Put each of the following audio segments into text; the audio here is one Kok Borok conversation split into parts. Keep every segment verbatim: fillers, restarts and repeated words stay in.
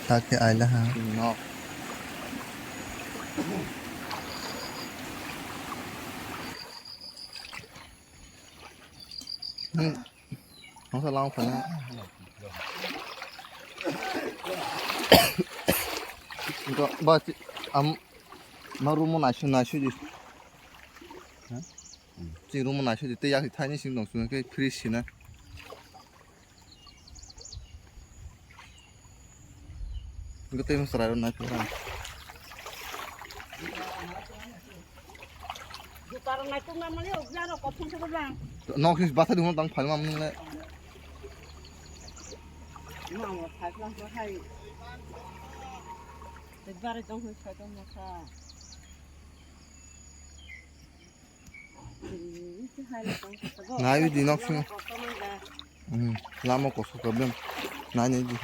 Thake aila ha. No. Hmm. Masa lang phana. Ba am ma rumo naisu naisu di. Chini room no naisidi tei yak thaini simi tong simi khe freeze sina. Hwnkhe tei chwrai rok naisuk rang. Juta rok naisuk na mani o jaro kothom se bwlang. Nok sing basa dungno tang phalma mwngle. Mamo phalma ko hai. Te bare tong hoi sai tong masa. Nai di nok sing. Hmm, lama kosok problem. Nai nai di.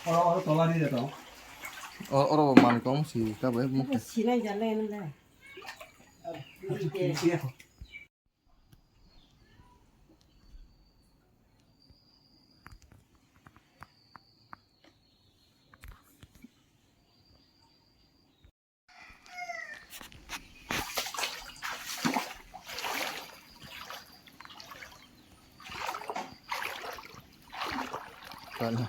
Oro, oro tola ni de to. O-, oro bo manwi kong si ka bai mo. Sinai jale nda. Kala.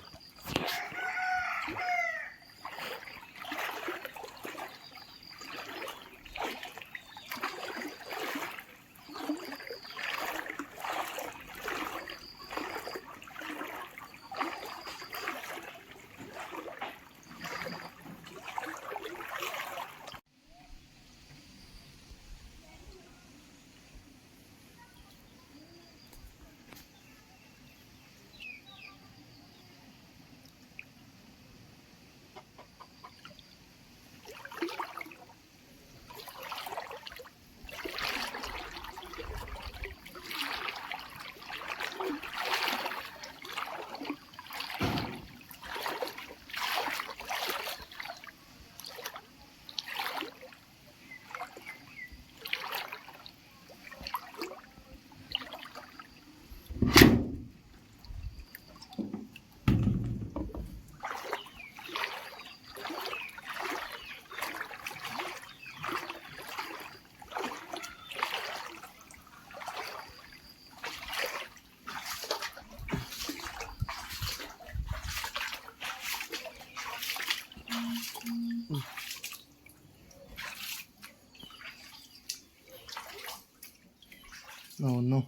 Oh no.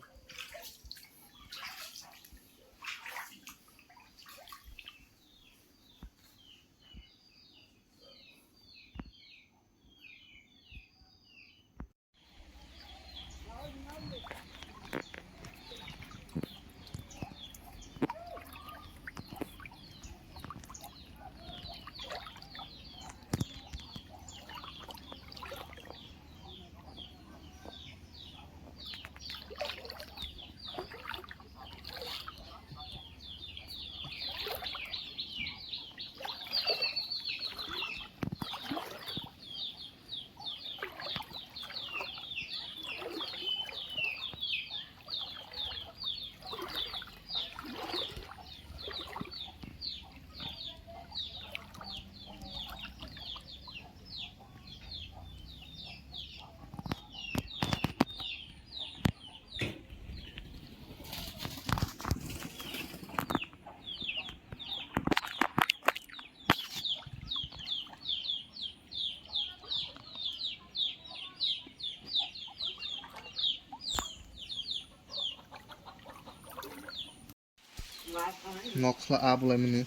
Nok sla a bulai mani.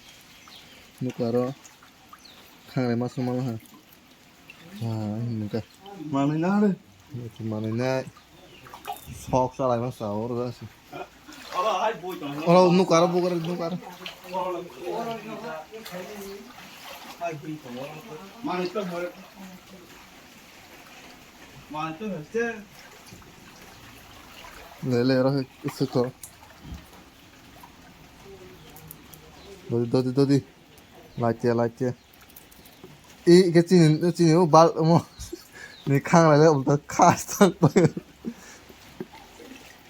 Nuk aro khangrai ma sumang ha. Ha, hinka. Manwi na re. Manwi na. Sok salai ma sa oro da si. Oro nuk aro buk aro nuk aro. Manwi to hor. Manwi to hor se. Le le oro se to. Dodi, dodi, dodi. Laite, laite. I ke chini, chini o bal mo. Ni khang lai le ulta khas tak.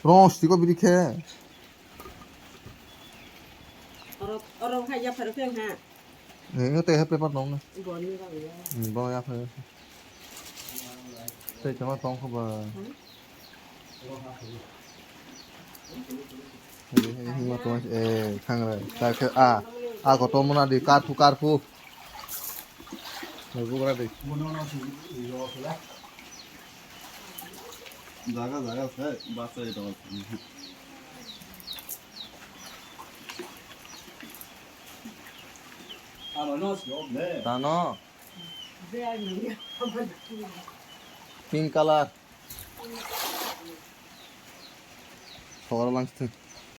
Rong stiko bidi khe. Oro, oro hai ya pharo khe ha. Ni no te ha paper nong na. Boni ba ya. Ni ba ya pharo. Tei tongma tong kho ba. Hmm? Hima tong eh khangrai. Ta khe a a kotor mona di karphu karphu. Bugra di. Jaga jaga se basa ito. Tano. Pink color. Sogora langsung.